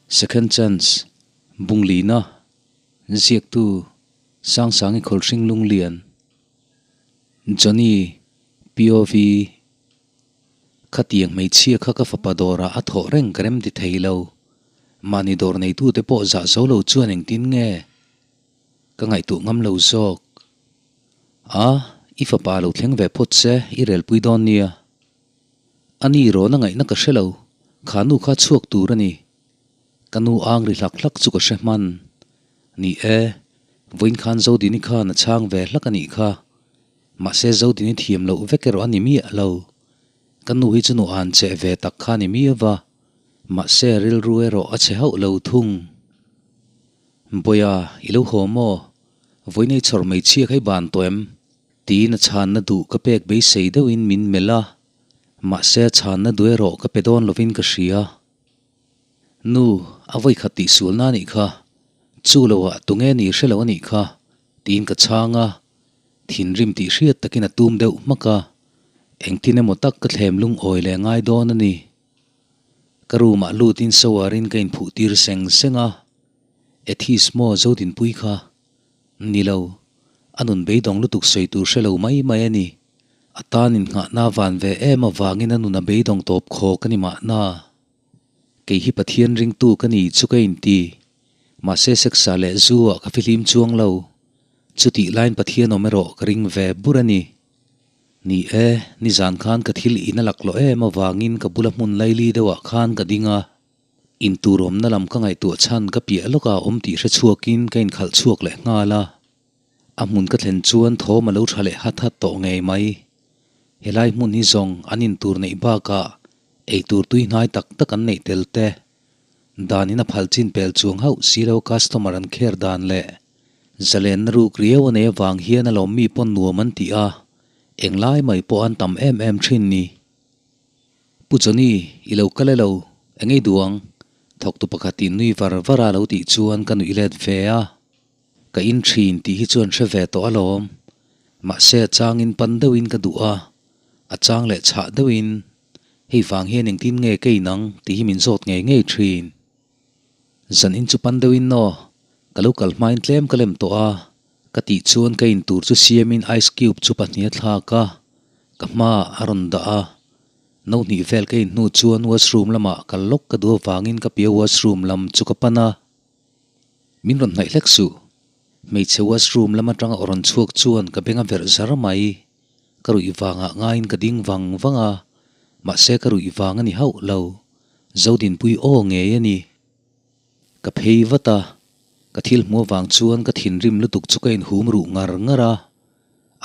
Second Chance, Bunglina, Ziaktu, Sangsangi Khawlhring Lunglian, Johnny, POV, Khatiang hmeichhia kha ka fapa dawrah a thawh reng ka rem ti thei lo. Mahni dawr neitute pawh zah zo lo chuan engtin nge ka ngaihtuah ngam lo zawk. A, i fapa lo thleng ve phawt se i relpui dawn nia. A ni rawn a ngaihna ka hre lo, kha nu kha chhuak tur a ni. Ka nu ang ri hlak hlak chu ka hre hman. Ni e, vawiin khan Zodini khan a chhang ve hlak a nih kha. Mahse Zodini thiam loh vek erawh a ni miah lo. Ka nu hi chu nu an cheh ve tak kha a ni miau va, mahse rilru erawh a che hauh lo thung. Bawiha, i lo haw maw? Vawiin ei chhawr hmeichhia kha i ban tawh em? Tiin a chhanna duh ka pek beisei deuhin min melh a, mahse a chhanna duh erawh ka pe dawn lovin ka hria. Nu, a vawi khat tih sualna a nih kha, chu loah tunge ni hre lo a nih kha, tiin ka chhang a, thinrim tih hriat takin a tum deuh hmak a, engtin emaw tak ka thlem lungawi leh ngai dawn a ni. Ka room ah lutin shower in ka inphuh tir seng seng a, Atheist maw Zodinpui kha? Ni lo, a nun beidawng lutuk sawi tur hre lo mai mai a ni. A tan innghahna van ve em avangin a nun a beidawng tawp khawk a ni mahna. Kei hi Pathian ringtu ka ni chu ka inti. Mahse seksa leh zu ah ka fihlim chuang lo. Chutih laiin Pathian awm erawh ka ring ve bur a ni. Ni e, nizan khan ka thil in a laklawh em avangin ka bula hmun laili deuhah khan ka ding a. Intur awmna lam ka ngaihtuah chhan ka piah lawkah a awm tih hre chhuakin ka inkhalh chhuak leh nghal a. A hmun ka thlen chuan thawm a lo tha leh hat hat tawh ngei mai. Helai hmun hi zawng an intur neih bakah eitur tui hnai tak tak an neih tel te. Danin a phal chin pel chuang hauh si lo customer an kher dan leh zalenna ruk riau a nei avang hian a lawmmi pawn nuam an ti a, englai mai pawh an tam em em thin ni. Pu Johnny, i lo kal e lo, eng ei duh ang? Thawktu pakhatin nui var var a lo tih chuan ka nuih let ve a. Ka in thin tih hi chuan hre ve tawh alawm. Mahse a changin pan deuhin ka duh a, a chang leh chhah deuhin, hei vang hian engtin nge ka in ang tih hi min zawt ngei ngei thin. Zan in chu pan deuhin aw, ka lo kal hmain tlem ka lem tawh a, ka tih chuan ka in tur chu siamin ice cube chu pahnih a thlak a, ka hmaah a rawn dah a. No hnih vel ka in hnu chuan washroom lamah kal lawk ka duh avangin ka pia washroom lam chu ka pan a. Min rawn hnaih hlek suh. Hmeichhe washroom lam atanga aw rawn chhuak chuan ka beng a verh zar mai. Ka ruih vangah ngaiin ka ding vang vang a, mahse ka ruih vang a ni hauh lo. Zodinpui aw ngei a ni. Ka phei vat a, ka thil hmuh avang chuan ka thinrim lutuk chu ka inhum ruh ngar ngar a,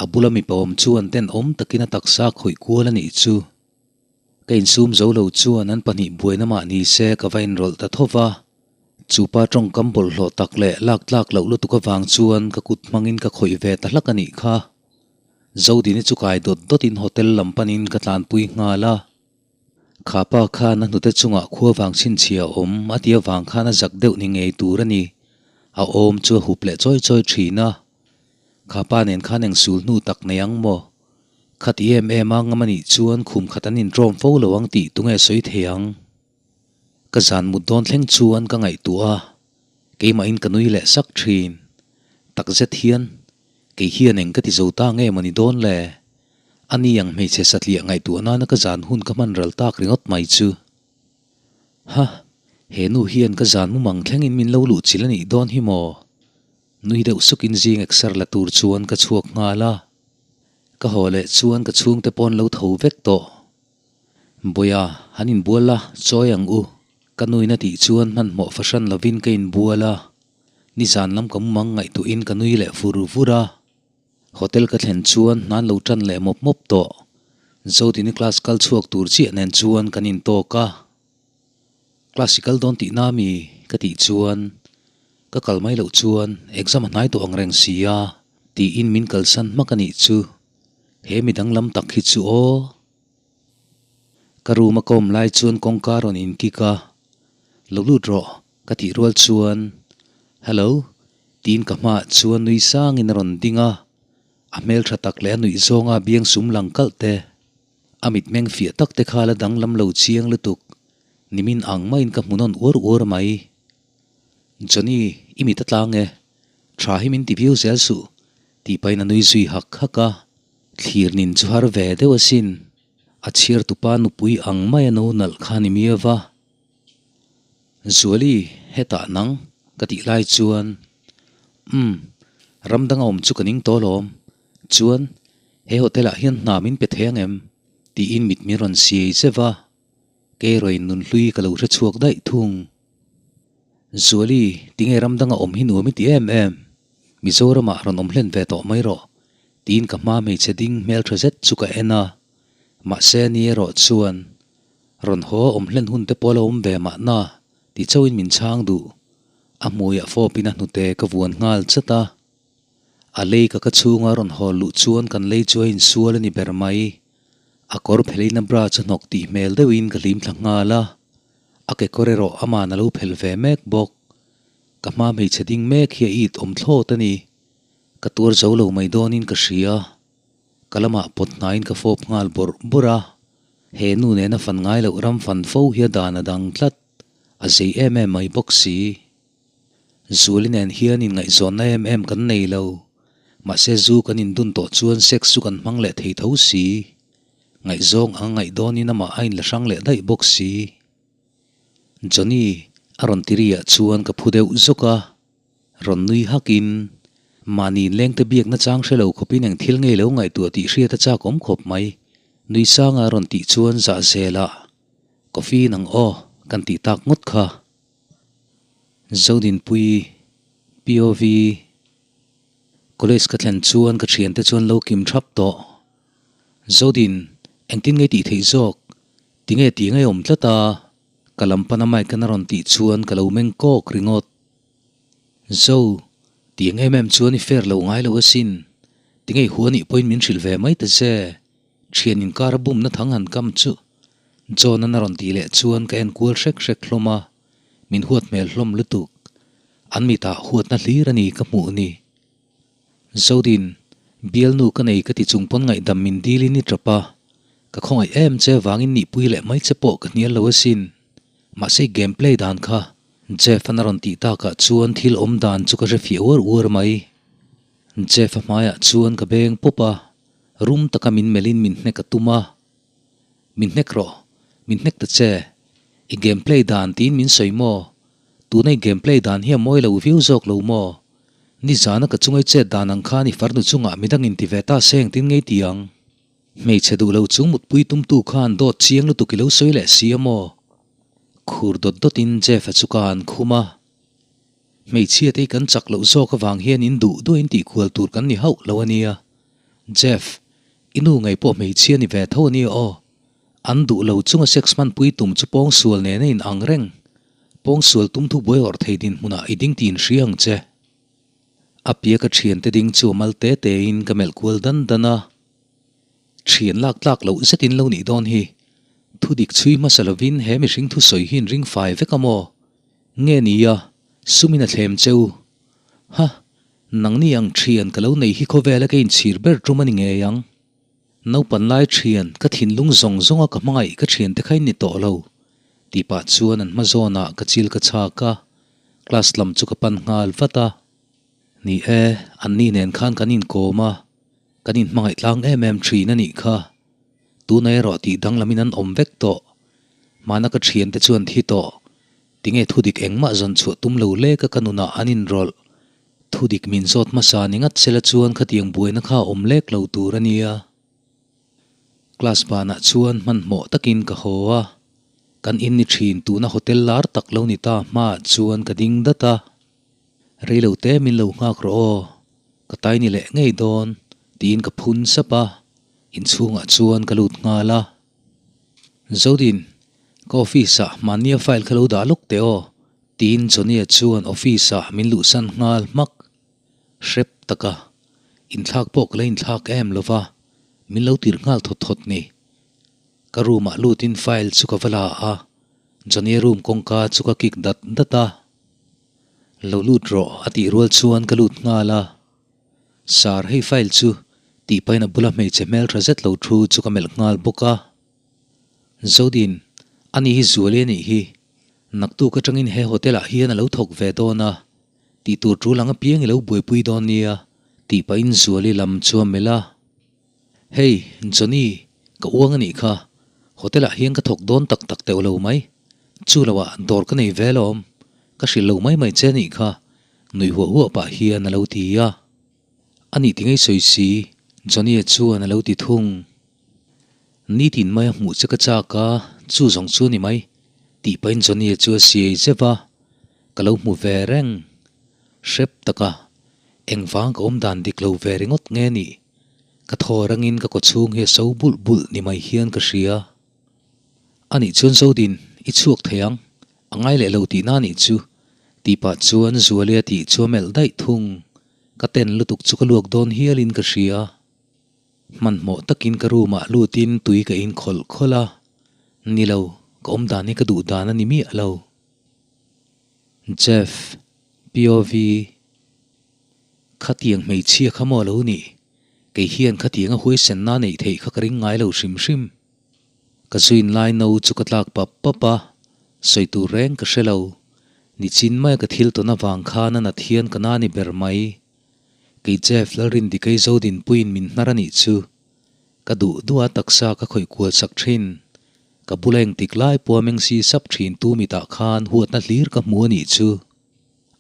a bula mipa awm chuan tenawm takin a taksa khawih kual a nih chu. Ka insum zo lo chuan an pahnih buaina mah ni se ka va inrawlh ta tho va, chu pa tawngkam bawlhhlawh tak leh lak tlak loh lutuk avang chuan ka kut hmangin ka khawih ve ta hlak a nih kha. Zodini chu kai dawt dawtin hotel lam panin ka tlanpui nghal a. Kha pa khan a hnute chungah khua vang chhinchhia a awm a tih avang khan a zak deuh ni ngei tur a ni. A awm chu a hup leh chawi chawi thin a. Kha pa nen khan eng sul hnu tak nei ang maw? Khati em em a ngam a nih chuan khum khat an intawm fo lo ang tih tunge sawi thei ang? Ka zan mut dawn thleng chuan ka ngaihtuah a, keimahin ka nui leh sak thin. Takzet hian kei hian eng ka ti zo ta nge maw ni dawn le? A ni ang hmeichhe satliah ngaihtuah nana ka zan hun ka hman ral tak ringawt mai chu. Ha! He nu hian ka zan mumang thlengin min lo luh chilh a nih dawn hi maw? Nui deuh sukin zing eksar la tur chuan ka chhuak nghal a. Ka haw leh chuan ka chhungte pawn lo tho vek tawh. Bawiha, han inbual la, chawi ang u. Ka nuin a tih chuan hmanhmawh fahran lovin ka inbual a. Nizan lam ka mumang ngaihtuahin ka nui leh vur vur a. Hotel ka thlen chuan hnan lo tan leh mawp mawp tawh. Zodini class kal chhuak tur chiah nen chuan kan intawk a. Class i kal dawn tih na mi? ka tih chuan ka kal mai loh chuan exam a hnai tawh ang reng si a tiin min kalsan hmak a nih chu. He mi danglam tak hi chu aw. Ka room a ka awm lai chuan kawngka rawn inkik a, Lo lut rawh ka tih rual chuan Hello tiin ka hmaah chuan nui sangin a rawn ding a, a hmeltha tak leh a nuih zawnga biang sum lang kalh te, a mitmeng fiah tak te kha la danglam lo chiang lutuk, nimin ang maiin ka hmu nawn uar uar mai. Johnny, i mit a tlang e. Tha hi min ti viau zel suh, tih pahin a nui zui hak hak a. Thlir nin chu har ve deuh asin. A chhiar tupa nupui ang mai a no nalh kha ni miau va. Zuali, hetah nang, ka tih lai chuan, Umm, ram danga awm chu ka ning tawh alawm. Chuan, he hotel ah hian hna min pe thei ang em? tiin mit min rawn siai zeuh va. Kei erawhin nunhlui ka lo hre chhuak daih thung. Zuali, tinge ram danga awm hi nuam i ti em em? Mizoramah rawn awm hlen ve tawh mai rawh, tiin ka hma hmeichhe ding hmeltha zet chu ka en a. Mahse ni erawh chuan, Rawn haw awm hlen hun te pawh la awm ve mahna, ti chauhin min chhang duh. A hmuiah fawpin a hnute ka vuan nghal chat a. A lei ka ka chhunga rawn hawl luh chuan kan lei chu a insual a ni ber mai. A kawr phelin a bra chu hnawk tih hmel deuhin ka hlim thla nghal a. A kekawr erawh aman a lo phel ve mek bawk. Ka hma hmeichhe ding mek hi a it awm thlawt a ni. Ka tuar zo lo mai dawnin ka hria. Ka lamah pawt hnaiin ka fawp nghal bawrh bawrh a. He nu nena fan ngai loh ram fan fo hi a dan a dang tlat. A zei em em mai bawk si. Zuali nen hian inngaihzawnna em em kan nei lo. Mahse zu kan indun tawh chuan sex chu kan hmang leh thei tho si. Ngaihzawng ang a ngaih dawnin amah a inla hrang leh daih bawk si. Johnny a rawn ti ri ah chuan ka phu deuh zawk a. Rawn nui hakin, mahni inlengte biakna chang hre lo khawpin eng thil ngei lo ngaihtuah tih hriat a chak awm khawp mai. Nui sanga a rawn tih chuan zah zelah, Coffee nang aw, kan tih tak ngawt kha. Zodinpui, POV, College ka thlen chuan ka thiante chuan lo kim thap tawh. Zodin, engtin nge tih theih zawk? Tinge tih ngei awm tlat a? Ka lam pana mic an a rawn tih chuan ka lo meng kawk ringawt. Zo, tiang em em chuan i fair lo ngai lo asin. Tinge i huanih pawhin min hrilh ve mai ta che. Thian inkar a bumna thang han kam chu. John an a rawn tih leh chuan ka en kual hrek hrek hlawm a, min huat hmel hlawm lutuk. An mitah huatna hlir a ni ka hmuh ni. Zodin, bialnu ka nei ka ti chung pawn ngaihdam min dil in i tap a, ka khawngaih em che vangin nihpui leh mai che pawh ka hnial lo asin. Mahse i game play dan kha Jeff an a rawn tih takah chuan thil awm dan chu ka hre fiah uar uar mai. Jeff a hmaiah chuan ka beng pawp a, rum taka min melhin min hnek a tum a. Min hnek rawh, min hnek ta che. I game play dan tiin min sawi maw? Tuna i game play dan hi a mawi lo viau zawk lo maw? Nizana ka chungai chet dan ang khan i farnu chungah midang in ti ve ta se engtin ngei ti ang? Hmeichhe duh lo chung mutpui tumtu khan dawt chiang lutuk i lo sawi leh si a maw? Khur dawt dawtin Jeff-a chu ka han khum a. Hmeichhia te hi kan chak loh zawk avang hian in duh duh in tihkual tur kan ni hauh lo a nia. Jeff, i nu ngei pawh hmeichhia ni ve tho a nia aw. An duh lo chunga sex hmanpui tum chu pawngsual nen a in ang reng. Pawngsual tum thu buai awrh thei dinhmunah i ding tih in hria ang che. A piaka thiante ding chu a mal te te in ka melh kual dan dan a. Thian lak tlak loh zet in lo nih dawn hi. Thu dik chhui hmasa lovin he mihring thusawi hi in ring fai vek a maw? Nge nia, sumin a thlem che u. Ha! Nangni ang thian ka lo nei hi khawvela ka inchhir ber tum a ni ngei ang. Naupan lai thian, ka thinlung zawng zawnga ka hmangaih ka thiante kha in ni tawh lo. Tih pah chuan an hma zawnah ka chil ka chhak a, class lam chu ka pan nghal vat a. Ni e, anni nen khan kan inkawm a, kan inhmangaih tlang em em thin a nih kha. Tuna erawh tih danglamin an awm vek tawh. Hmana ka thiante chuan thi tawh. Tinge thudik engmah zawn chhuah tum lo leka ka nunah an inrawlh. Thudik min zawt hmasa ni ngat sela chuan khatiang buaina kha a awm lek lo tur a nia. Class banah chuan hmanhmawh takin ka haw a. Kan in ni thin tuna hotel lar tak lo ni ta hmaah chuan ka ding dat a. Reilo te min lo nghak rawh aw, ka tai ni leh ngei dawn tiin ka phun sap a, inchhungah chuan ka lut nghal a. Zodin, ka office ah mahnia file kha lo dah lawk teh aw tiin Johnny-a chuan office ah min luhsan nghal hmak. Hrep taka, inthlak pawh ka la inthlak em lova, min lo tir nghal thawt thawt ni. Ka room ah lutin file chu ka va la a, Johnny-a room kawngka chu ka kick dat dat a. Lo lut rawh a tih rual chuan ka lut nghal a. Sir hei file chu tih pahin a bula hmeichhe hmel tha zet lo thu chu ka melh nghal bawk a. Zodin, ani hi Zuali a nih hi. Naktuk atangin he hotel ah hian a lo thawk ve dawn a, tih tur tul ang apiang i lo buaipui dawn nia, tih pahin Zuali lam chu a melh a. Hey, Johnny, ka uang a nih kha, hotel ah hian ka thawk dawn tak tak teuh lo mai. Chu lo ah dawr ka nei ve alawm, ka hrilh lo mai mai che a nih kha, nuih huah huah pah hian a lo ti a. A nih ti ngei sawi si, Johnny-a chuan a lo ti thung. Nitin mai a hmuh che ka chak a, chu zawng chu a ni mai, tih pahin Johnny-a chu a siai zeuh a, ka lo hmu ve reng. Hrep taka, engvang ka awm dan dik lo ve ringawt nge nih? Ka thaw rangin ka kawchhung hi a so bulh bulh ni mai hian ka hria. A nih chuan Zodin, i chhuak thei ang, a ngai leh lo tihna a nih chu, tih pah chuan Zualia tih chu a melh daih thung. Ka ten lutuk chu ka luak dawn hialin ka hria. Hmanhmawh takin ka room ah lutin tui ka in khawlh khawlh a, ni lo, ka awm dan hi ka duh dan a ni miah lo. Jeff, POV, Khatiang hmeichhia kha maw lo nih? Kei hian khatiang a huaisenna neih theih kha ka ring ngai lo hrim hrim. Ka zuin lai no chu ka tlak pap pap a, sawi tur reng ka hre lo. Nichin maia ka thil tawn avang khan a nat hian ka na ni ber mai. Kei Jeff Lalrindikei Zodinpuiin min hnar a nih chu. Ka duh duh a taksa ka khawih kual sak thin. Ka bula engtik lai pawha meng si sap thin tu mitah khan huatna hlir ka hmu a nih chu.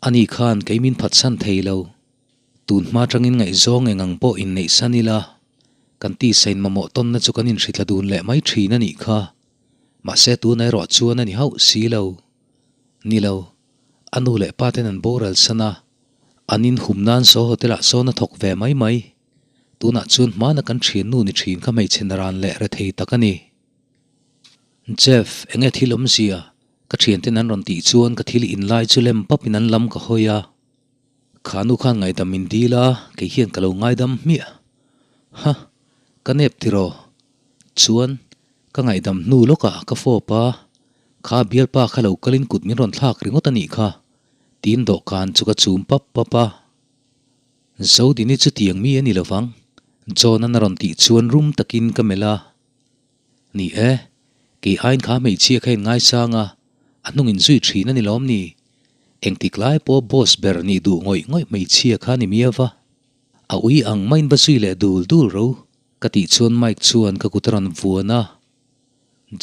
Ani khan kei min phatsan thei lo. Tun hma tangin ngaihzawng eng ang pawh inneihsan ila, kan tisain mamawh tawnna chu kan inhritla dun leh mai thin a nih kha. Mahse tuna erawh chuan a ni hauh si lo. Ni lo, a nu leh pa ten an boral san a, an inhum nan saw hotel ah sawn a thawk ve mai mai. Tunah chuan hmana kan thiannu ni thin kha hmeichhe naran leh rethei tak a ni. Jeff, enge thil awmzia? Ka thianten an rawn tih chuan ka thil inlai chu lem papin an lam ka hawi a. Kha nu khan ngaidam min dil a, kei hian ka lo ngaidam hmiah. Ha! Ka nep tiraw? Chuan, ka ngaihdam hnu lawkah ka fawp a, kha bialpa kha lo kalin kut min rawn thlak ringawt a nih kha, tiin dawhkan chu ka chum pap pap a. Zodini chu tiang mi a ni lovang, John-an a rawn tih chuan rum takin ka melh a. Ni e, kei aiin kha hmeichhia kha in ngaisang a, a hnung in zui thin a ni lawm ni? Engtik lai pawh boss ber nih duh ngawih ngawih hmeichhia kha ni miau va. A ui ang maiin va zui leh dul dul ro, ka tih chuan Mike chuan ka kut a rawn vuan a.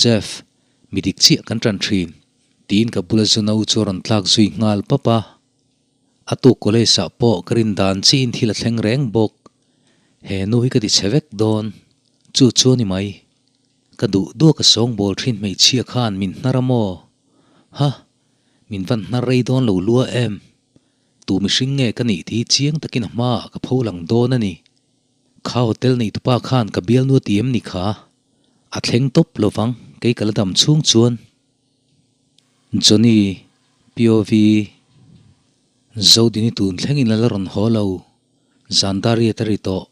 Jeff, mi dik chiah kan ṭan thin, tiin ka bula zu no chu a rawn tlak zui nghal pap a. A tuk college ah pawh ka rin dan chiin thil a thleng reng bawk. He nu hi ka ti chhe vek dawn. Chu chu a ni mai. Ka duh duh a ka sawngbawl thin hmeichhia khan min hnar a maw? Ha! Min van hnar rei dawn lo lua em? Tu mihring nge ka nih tih hi chiang takin a hmaah ka pho lang dawn a ni. Kha hotel neitupa khan ka bialnu a ti em ni kha? A thleng tawp lovang kei ka la dam chhung chuan. Johnny, POV, Zodini tun thlengin a la rawn haw lo. Zandariat a ri tawh.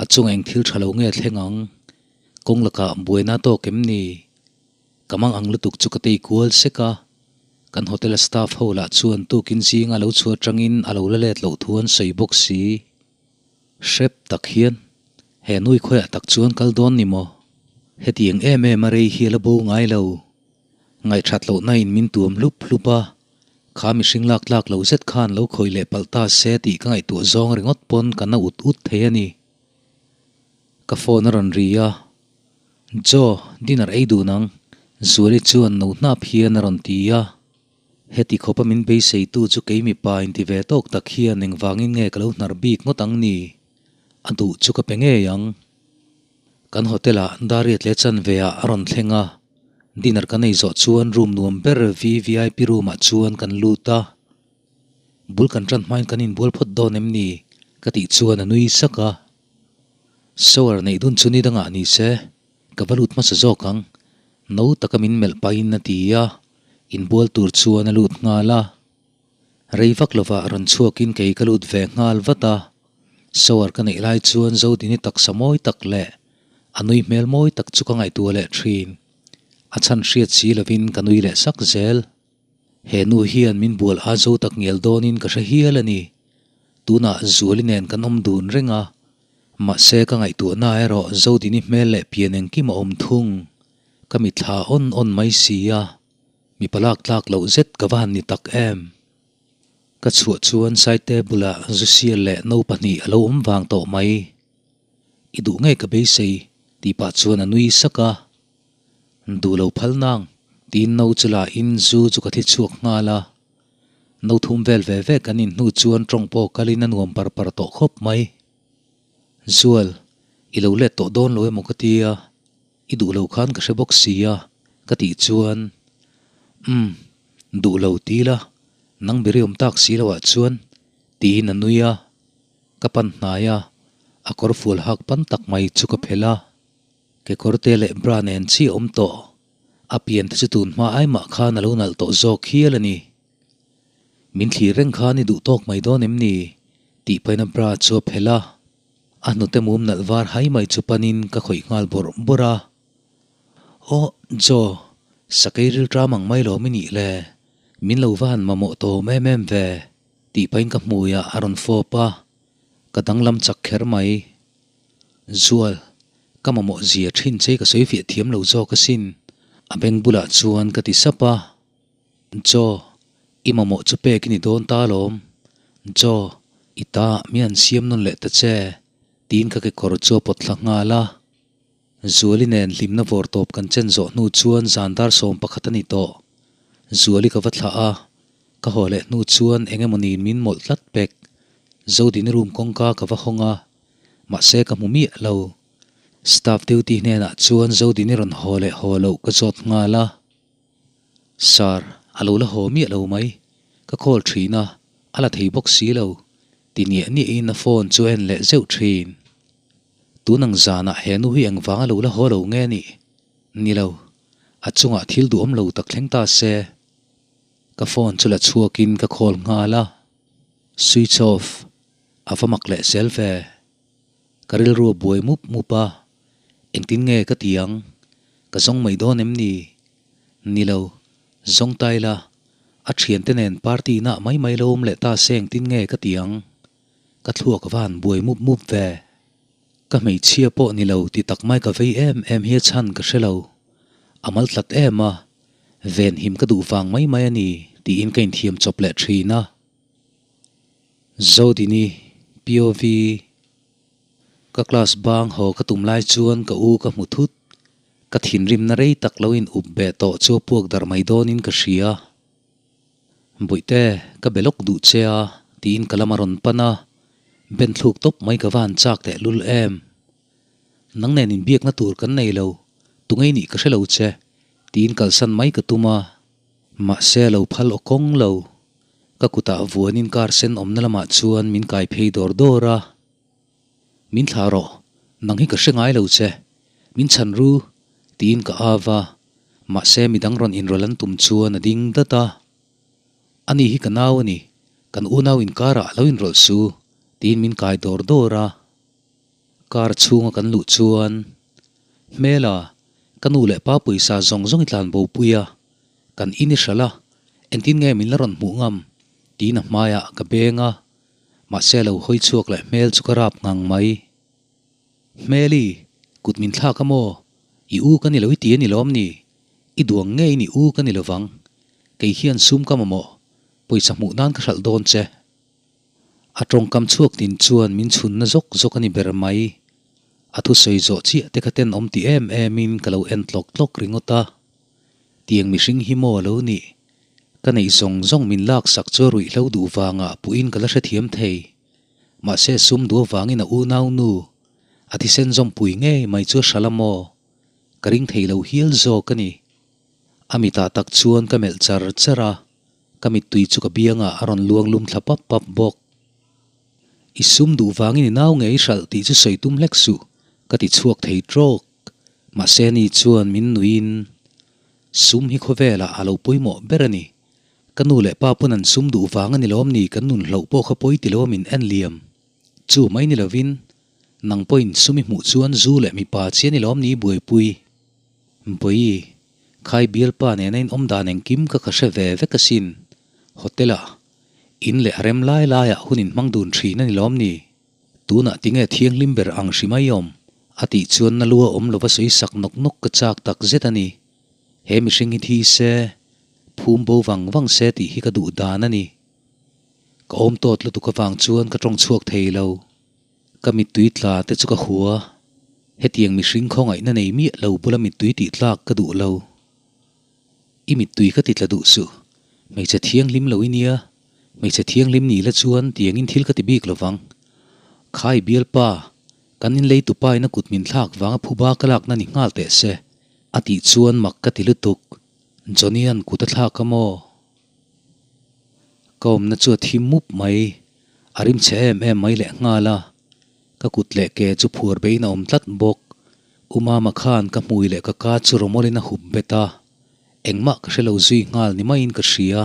A chunga eng thil tha lo nge a thleng ang? Kawng lakah buaina a tawk em ni? Ka mang ang lutuk chu ka tei kual sek a. Kan hotel a staff ho lah chuan tukin zinga lo chhuah atangin a lo la let loh thu an sawi bawk si. Hrep tak hian he nui khawiah tak chuan kal dawn ni maw? Hetiang em em a rei hi a la bo ngai lo. Ngaihthat lohna in min tuam hlup hlup a, kha mihring lak tlak lo zet khan lo khawih leh palh ta se tih ka ngaihtuah zawng ringawt pawn ka na ut ut thei a ni. Ka phone a rawn ri a, Joe, dinner ei dun ang, Zuali chuan no hnap hian a rawn ti a. Heti khawpa min beiseitu chu kei mipa inti ve tawk tak hian engvangin nge ka lo hnar bik ngawt ang ni? A duh chu ka pe ngei ang. Kan hotel-ah Dariat leh Chanve ah a rawn thleng a, dinner kan ei zawh chuan room nuam ber VVIP room ah chuan kan lut a. Bul kan tan hmain kan inbual phawt dawn em ni? ka tih chuan a nui sak a. Shower neih dun chu ni dangah ni se, ka va lut hmasa zawk ang, no taka min melh pahin a ti a, inbual tur chuan a lut nghal a. Rei vak lovah rawn chhuakin kei ka lut ve nghal vat a, shower ka neih lai chuan Zodini taksa mawi tak leh a nui hmel mawi tak chu ka ngaihtuah leh thin. A chhan hriat si lovin ka nui leh sak zel. He nu hian min bual a zo tak ngial dawnin ka hre hial a ni. Tunah Zuali nen kan awm dun reng a, mahse ka ngaihtuahna erawh Zodini hmel leh pian engkim a awm thung. Ka mitthla awn awn mai si a. Mipa lak tlak loh zet ka va han ni tak em. Ka chhuah chuan Saite bulah zu sial leh no pahnih a lo awm vang tawh mai. I duh ngei ka beisei tih pah chuan a nui sak a. Duh lo phal nang tiin no chu la in zu chu ka thi chhuak nghal a. No thum vel ve ve kan in hnu chuan tawng pawh kalin a nuam par par tawh khawp mai. Zual, i lo let tawh dawn lo emaw ka tia, i duh lo khan ka hre bawk si a, ka tih chuan, Umm, duh lo ti la, nang beri awm tak si loah chuan, tiin a nui a, ka pan hnai a, a kawr fual hak pan tak mai chu ka phelh a, kekawrte leh bra nen chiah awm tawh, a pian te chu tun hma ai mah khan a lo nalh tawh zawk hial a ni. Min thlir reng khan i duh tawk mai dawn em ni? tih paina bra chu a phelh a, a hnute mum nalh var hai mai chu panin ka khawih nghal bawrh bawrh a. Aw, Joe, sakei rilṭam ang mai lawm i nih le, min lo va han mamawh tawm em em ve, tih pahin ka hmuiah a rawn fawp a, ka danglam chak kher mai. Zual, ka mamawh zia ṭhin che ka sawi fiah thiam lo zawk asin, a beng bulah chuan ka ti sap a. Joe, i mamawh chu pek i ni dawn ta alawm. Joe, i ta mi an siam nawn leh ta che, tiin ka kekawr chu a pawt thla nghal a. Zuali nen hlimna vawr tawp kan chen zawh hnu chuan zan dar 11 a ni tawh. Zuali ka va thlah a, ka haw leh hnu chuan eng emaw niin min mawlh tlat pek. Zodini room kawngka ka va hawng a, mahse ka hmu miah lo. Staff duty hnenah chuan Zodini rawn haw leh haw loh ka zawt nghal a. Sir, a lo la haw miah lo mai. Ka call thin a, a la thei bawk si lo. Ti niah niahin a phone chu a en leh zeuh thin. Tun ang zanah he nu hi engvang a lo la haw lo nge nih? Ni lo. A chungah thil duhawm lo tak thleng ta se. Ka phone chu la chhuakin ka call nghal a. Switch off. A va mak leh zel ve. Ka rilru a buai mup mup a, engtin nge ka ti ang? Ka zawng mai dawn em ni? Ni lo, zawng ta ila, a thiante nen party nah mai mai lo awm leh ta se engtin nge ka ti ang? Ka thluak a va han buai mup mup ve. Ka hmeichhia pawh ni lo ti tak mai ka vei em em hi a chhan ka hre lo. A mal tlat em a, venhim ka duh vang mai mai a ni tiin ka inthiam chawp leh thin a. Zodini, POV, Ka class bang haw ka tum lai chuan ka u ka hmu thut. Ka thinrimna rei tak lo in up beh tawh chu a puak darh mai dawnin ka hria. Bawihte, ka be lawk duh che a, tiin ka lam a rawn pan a. Ben thluk tawp mai ka va han chak tehlul em. Nang nen inbiakna tur kan nei lo, tungei nih ka hre lo che, tiin kalsan mai ka tum a. Mahse a lo phal aw kawng lo. Ka kutah vuanin car sen awmna lamah chuan min kai phei dawr dawr a. Min thlah rawh, nang hi ka hre ngai lo che. Min chhan ru, tiin ka av a. Mahse midang rawn inrawlh an tum chuan a ding dat a. Ani hi ka nau a ni, kan unau inkarah a lo inrawlh su, tiin min kai dawr dawr a. Car chhunga kan luh chuan, Hmela, ka nu leh pa pawisa zawng zawng i tlan bo pui a, kan in i hralh a, engtin nge min la rawn hmuh ngam? tiin a hmaiah ka beng a, mahse a lo hawi chhuak leh hmel chu ka rap ngang mai. Hmeli, kut min thlak a maw? I u ka ni lo i ti a ni lawm ni? I duang ngeiin i u ka ni lovang. Kei hian sum ka mamawh, pawisa hmuh nan ka hralh dawn che. A tawngkam chhuak tin chuan min chhunna zawk zawk a ni ber mai. A thusawi zawh chiah te kha ten awm ti em em in ka lo en tlawk tlawk ringawt a. Tiang mihring hi maw a lo nih? Ka neih zawng zawng min laksak chu a ruihhlo duh vangah puhin ka la hrethiam thei. Mahse sum duh avangin a unau nu, a thisen zawmpui ngei mai chu a hral a maw? Ka ring thei lo hial zawk a ni. A mitah tak chuan ka melh char char a. Ka mittui chu ka biangah a rawn luang lum thla pap pap bawk. I sum duh vangin i nau nge i hralh tih chu sawi tum hlek suh, ka ti chhuak thei trawk. Mahse ni chuan min nuiin, Sum hi khawvelah a lo pawimawh ber a ni. Ka nu leh pa pawn an sum duh vang a ni lawm ni kan nun hloh pawh kha pawi ti lo a min en liam. Chu mai ni lovin, nang pawhin sum i hmuh chuan zu leh mipa chi a ni lawm ni i buaipui. Bawi, khai bialpa nena in awm dan engkim ka ka hre ve vek asin. Hotel-ah, in leh a rem lai laiah hun in hmang dun thin a ni lawm ni? Tunah tinge thianghlim ber ang hri mai awm? A tih chuan na lua awm lova sawi sak nawk nawk ka chak tak zet a ni. He mihring hi thi se. phum bo vang vang se tih hi ka duh dan a ni. Ka awm tawt lutuk avang chuan ka tawng chhuak thei lo. Ka mittui tla te chu ka hua. Hetiang mihring khawngaihna nei miah lo bula mittui tih tlak ka duh lo. I mittui ka ti tla duh suh. Hmeichhe thianghlim lo i nia. Hmeichhe thianghlim ni la chuan tiangin thil ka ti bik lo vang. Khai bialpa, kan inlei tupa in a kut min thlak vanga phuba ka lakna ni nghal teh se. A tih chuan mak ka ti lutuk. Johnny-a'n kut a thlak a maw? Ka awmna chu a thim mup mai. A rim chhe em em mai leh nghal a. Ka kut leh ke chu phuar beiin a awm tlat bawk. U Mama khan ka hmui leh ka ka chu rawmawlin a hup bet a. Engmah ka hre lo zui nghal ni maiin ka hria.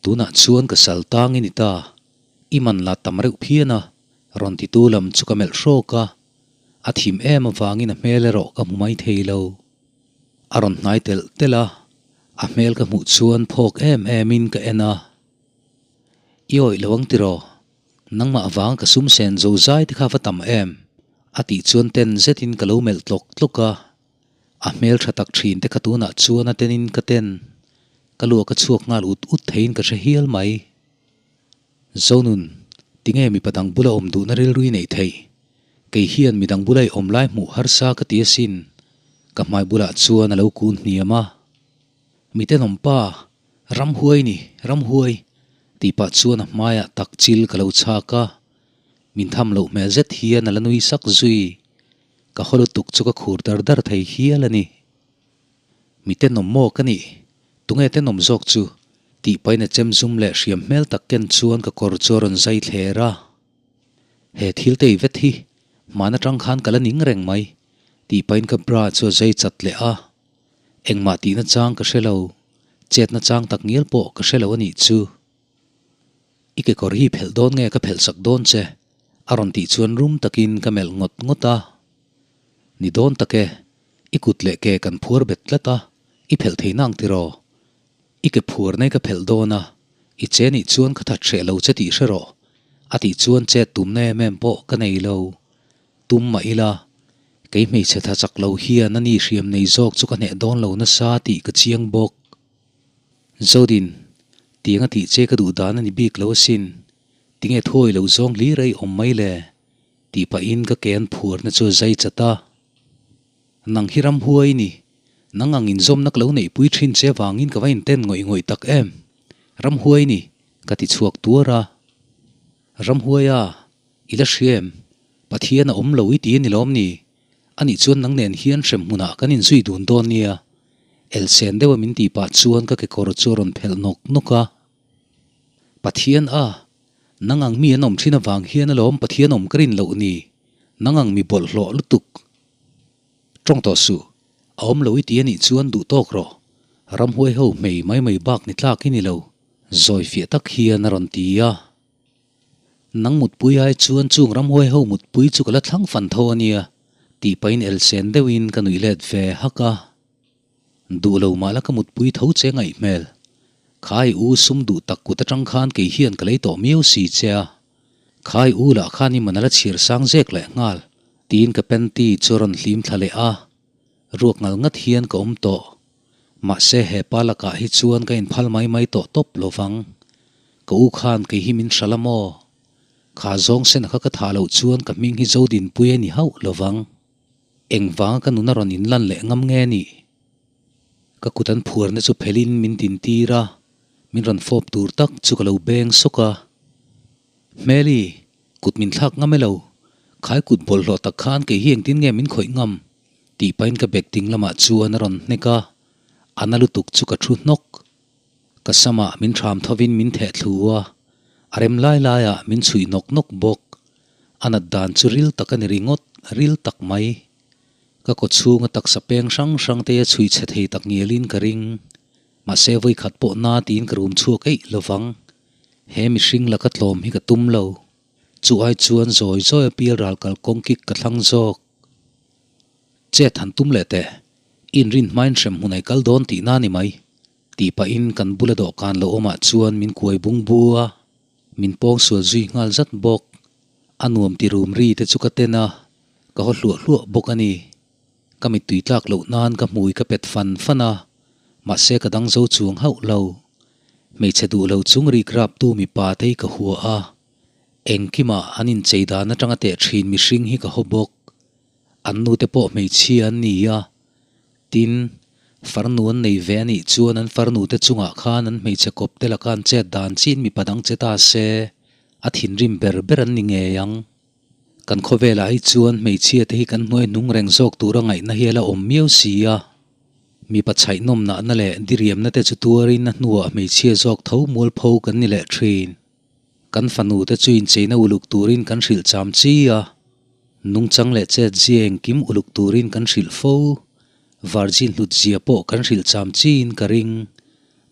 Tunah chuan ka sal tang i ni ta. I man la tam reuh phian a, rawn titu lam chu ka melh hrawk a. A thim em avangin a hmel erawh ka hmu mai thei lo. A rawn hnai telh telh a, a hmel ka hmuh chuan phawk em emin ka en a. I awih lo ang tiraw? Nangmah vang ka sum sen zo zai te kha va tam em? A tih chuan ten zetin ka lo melh tlawk tlawk a. A hmel tha tak thin te kha tunah chuan a tenin ka ten. Ka luak a chhuak nghal ut ut theiin ka hre hial mai. Zonun, tinge mipa dang bula awm duhna rilru i neih theih? Kei hian midang bula i awm lai hmuh harsa ka ti asin. Ka hmai bulah chuan a lo kun hniam a. Mitenawm pa, ramhuai ni, ramhuai! tih pah chuan a hmaiah tak chil ka lo chhak a. Min tham loh hmel zet hian a la nui sak zui. Ka haw lutuk chu ka khur dar dar thei hial a ni. Mi tenawm maw ka nih? Tunge tenawm zawk chu? Tih pahin a chem zum leh hriam hmel tak ken chuan ka kawr chu a rawn zai thler a. He thil tei vet hi hman atang khan ka la ning reng mai, tih pahin ka bra chu a zai chat leh a. Engmah tihna chang ka hre lo, chetna chang tak ngial pawh ka hre lo a nih chu. I kekawr hi phelh dawn nge ka phelh sak dawn che? A rawn tih chuan rum takin ka melh ngawt ngawt a. Ni dawn tak e, i kut leh ke kan phuar bet tlat a, i phelh thei nang tiraw? I ke phuar nei ka phelh dawn a, i che nih chuan ka that hreh lo che tih hre rawh, a tih chuan chet tumna em em pawh ka nei lo. Tum mah ila, kei hmeichhe tha chak lo hian a ni hriam nei zawk chu ka hneh dawn lo nasa tih ka chiang bawk. Zodin, tiang a tih che ka duh dan a ni bik lo asin, tinge thuawi lo zawng hlir a i awm mai le? Tih pahin ka ke an phuarna chu a zai chat a. Nang hi ramhuai i ni, nang ang inzawmna ka lo neihpui thin che avangin ka va inten ngawih ngawih tak em? Ramhuai i ni, ka ti chhuak tuar a. Ramhuai a, i la hria em? Pathian a awm lo i ti a ni lawm ni? Anih chuan nang nen hian hrem hmunah kan inzui dun dawn nia. Elsen deuha min tih pah chuan ka kekawr chu a rawn phelh nawk nawk a. Pathian a, Nang ang mi an awm thin avang hian alawm Pathian awm ka rin loh ni. Nang ang mi bawlhhlawh lutuk. Tawng tawh suh. A awm lo i ti anih chuan duh tawk rawh. Ramhuai ho hmei mai mai bak ni tlak i ni lo. Zawi fiah tak hian a rawn ti a. Nang mutpui ai chuan chung ramhuai ho mutpui chu ka la thlang fan tho ania tih pahin elsen deuhin ka nuih let ve hak a. Duh lo mah la ka mutpui tho che ngaih hmel. Khai u sum duh tak kut atang khan kei hian ka lei tawh miau si che a. Khai u lah khan i man a la chhir sang zek leh nghal tiin ka panty chu a rawn hlim thla leh a. Ruak ngal ngat hian ka awm tawh. Mahse he pa lakah hi chuan ka inphal mai mai tawh tawp lo vang. Ka u khan kei hi min hralh a maw? Kha zawng sen kha ka thah loh chuan ka hming hi Zodinpui a ni hauh lo vang. Engvanga ka nuna rawn inlan leh ngam nge nih? Ka kut an phuarna chu phelhin min dintir a, min rawn fawp tur tak chu ka lo beng sawk a. Hmeli, kut min thlak ngam e lo, khai kut bawlhhlawh tak khan kei hi engtin nge min khawih ngam? tih pahin ka bag ding lamah chuan a rawn hnek a, a na lutuk chu ka thu hnawk. Ka samah min thram thovin min theh thlu a, a rem lai laiah min chhuih nawk nawk bawk. A nat dan chu ril tak a ni ringawt, ril tak mai. Ka kaw chhunga taksa peng hrang hrang te a chhuih chhe thei tak ngialin ka ring. Mahse vawikhat pawh na tiin ka rum chhuak eih lovang. He mihring laka tlawm hi ka tum lo. Chu ai chuan zawi zawi a pial ral kal kawng kik ka thlang zawk. Chet han tum leh teh. Inrin hmain hrem hmun ai kal dawn tihna ni mai. Tih pahin kan bula dawhkan lo awmah chuan min kuai bung bu a. Min pawng sual zui nghal zat bawk. A nuam ti rum ri te chu ka ten a, ka haw hluah hluah bawk a ni. Ka mittui tlak loh nan ka hmui ka pet fan fan a. Mahse ka dang zo chuang hauh lo. Hmeichhe duh lo chung rik raptu mipa te hi ka hua a. Engkimah an inchei dan atanga teh thin mihring hi ka haw bawk. An nute pawh hmeichhia an ni a. Tin, farnu an nei ve a nih chuan an farnu te chungah khan an hmeichhe kawp te laka an chet dan chiin mipa dang che ta se, a thinrim ber ber an ni ngei ang. Kan khawvelah hi chuan hmeichhia te hi kan hnuai hnung reng zawk tura ngaihna hi a la awm miau si a. Mipa chhaihnawm nahna leh diriamna te chu tuarin a hnuah hmeichhia zawk tho mualpho kan ni leh thin. Kan fanu te chu incheina uluk turin kan hrilh cham chi a, nungchang leh chet zia engkim uluk turin kan hrilh fo. Virgin hlut zia pawh kan hrilh cham chiin ka ring.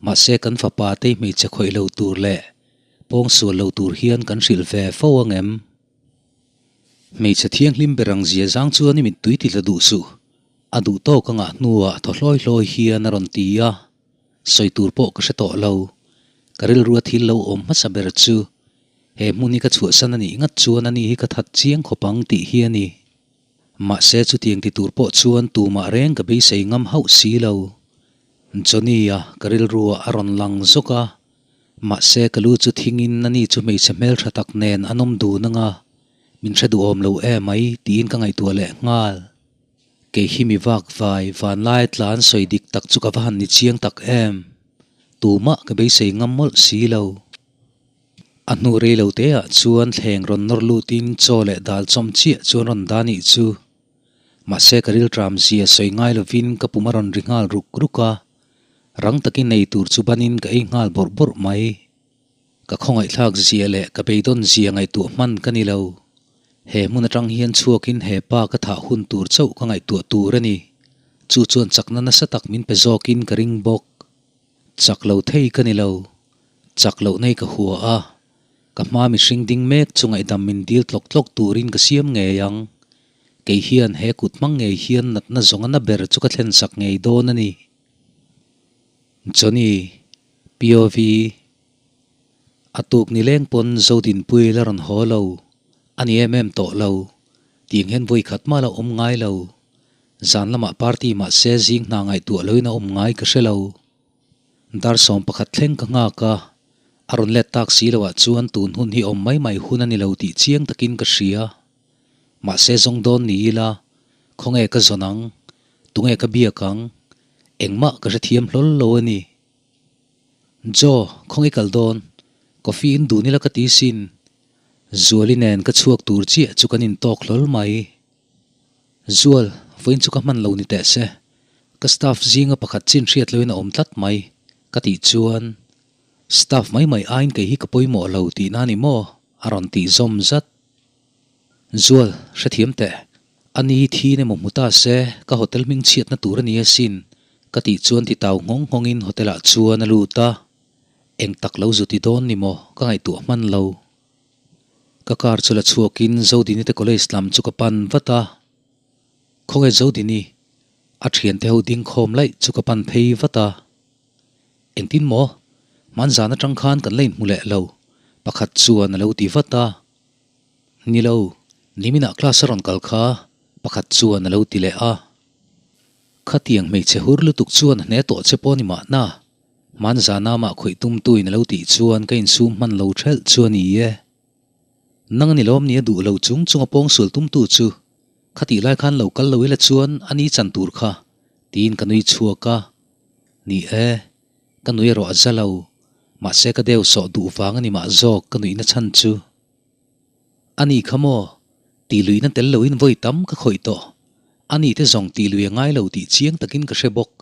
Mahse kan fapa te hmeichhe khawih lo tur leh pawngsual lo tur hian kan hrilh ve fo ang em? Hmeichhe thianghlim ber ang zia zang chuan i mittui ti tla duh suh. A duh tawk a ngah hnuah thaw hlawi hlawi hian a rawn ti a, sawi tur pawh ka hre tawh lo. Ka rilrua thil lo awm hmasa ber chu he hmun hi ka chhuahsan a nih ngat chuan ani hi ka that chiang khawp ang tih hi a ni. Mahse chutiang ti tur pawh chuan tumah reng ka beisei ngam hauh si lo. Johnny-a ka rilruah a rawn lang zawk a, mahse ka lu chu thingin ani chu hmeichhe hmeltha tak nen an awm dun anga min hre duhawm lo emai tiin ka ngaihtuah leh nghal. Kei hi mi vak vai vanlai tlan sawi dik tak chu ka va han ni chiang tak em? Tumah ka beisei ngam mawlh si lo. A hnu rei lo te ah chuan thleng rawn nawr lutin chaw leh dal chawm chiah chuan rawn dah nih chu. Mahse ka rilṭam zia sawi ngai lovin ka pum a rawn ri nghal ruk ruk a, rang takin ei tur chu banin ka ei nghal bawrh bawrh mai. Ka khawngaihthlak zia leh ka beidawn zia ngaihtuah hman ka ni lo. He hmun atang hian chhuakin he pa ka thah hun tur chauh ka ngaihtuah tur a ni. Chu chuan chakna nasa tak min pe zawkin ka ring bawk. Chak lo thei ka ni lo. Chak loh nei ka hua a. Ka hma mihring ding mek chu ngaihdam min dil tlawk tlawk turin ka siam ngei ang. Kei hian he kut hmang ngei hian natna zawnga na ber chu ka thlen sak ngei dawn a ni. Johnny, POV, A tuk ni leng pawn Zodinpui la rawn haw lo, a ni em em tawh lo, tiang hian vawi khat mah la awm ngai lo. Zan lamah party mahse zing hna ngaihtuah loin a awm ngai ka hre lo. Dar 11 thleng ka nghak a, a rawn let tak si loah chuan tun hun hi awm mai mai hun a ni lo tih chiang takin ka hria. Mahse zawng dawn ni ila, khawnge ka zawn ang, tunge ka biak ang, engmah ka hrethiam hlawl lo a ni. Joe, khawnge kal dawn? Coffee in dun ila ka ti sin. Zuali nen ka chhuak tur chiah chu kan intawk hlawl mai. Zual, vawiin chu ka hman lo ni teh se. Ka staff zinga pakhat chin hriat loin a awm tlat mai, ka tih chuan, Staff mai mai aiin kei hi ka pawimawh lo tihna a ni maw? a rawn tih zawm zat. Zual, hrethiam teh. A ni thin emaw hmu ta se, ka hotel hming chhiatna tur a ni asin, ka tih chuan ti tau nghawng nghawngin hotel ah chuan a lut a. Eng tak lo zu ti dawn ni maw, ka ngaihtuah hman lo. Ka car chu la chhuakin Zodini te college lam chu ka pan vat a. Khawnge Zodini? A thiante ho ding khawm laih chu ka pan phei vat a. Engtin maw? Hmanzan atang khan kan la inhmu leh lo, pakhat chuan a lo ti vat a. Ni lo, niminah class a rawn kal kha, pakhat chuan a lo ti leh a. Khatiang hmeichhe hur lutuk chuan a hne tawh che pawh ni mahna, hmanzana mah khawih tumtuin a lo tih chuan ka insum hman lo thelh chu a ni e. Nang a ni lawm ni a duh lo chung chung a pawngsual tumtu chu, khatih lai khan lo kal lo ila chuan a ni chan tur kha, tiin ka nui chhuak a. Ni e, ka nui erawh a za lo, mahse ka deu sawh duh vang a ni mah zawk ka nuihna chhan chu. A ni kha maw? Tih luihna tel loin vawi tam ka khawih tawh. A ni te zawng tih lui a ngai lo tih chiang takin ka hre bawk.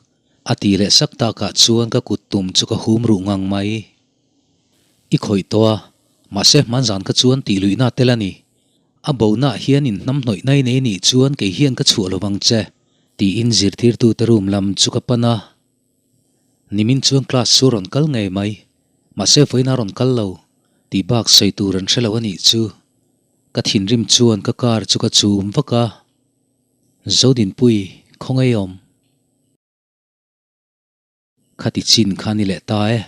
A ti leh sak takah chuan ka kut tum chu ka hum ruh ngang mai. I khawih tawh a, mahse hmanzan kha chuan tih luihna tel a ni. A bonaah hian inhnamhnawih nai nei nih chuan kei hian ka chhuah lo vang che, tiin zirtirtute room lam chu ka pan a. Nimin chuan class chu a rawn kal ngei mai, mahse vawiin a rawn kal lo, tih bak sawi tur an hre lo a nih chu. Ka thinrim chuan ka car chu ka chum vak a, Zodinpui, khawngaih awm. Khati chin kha ni leh ta e.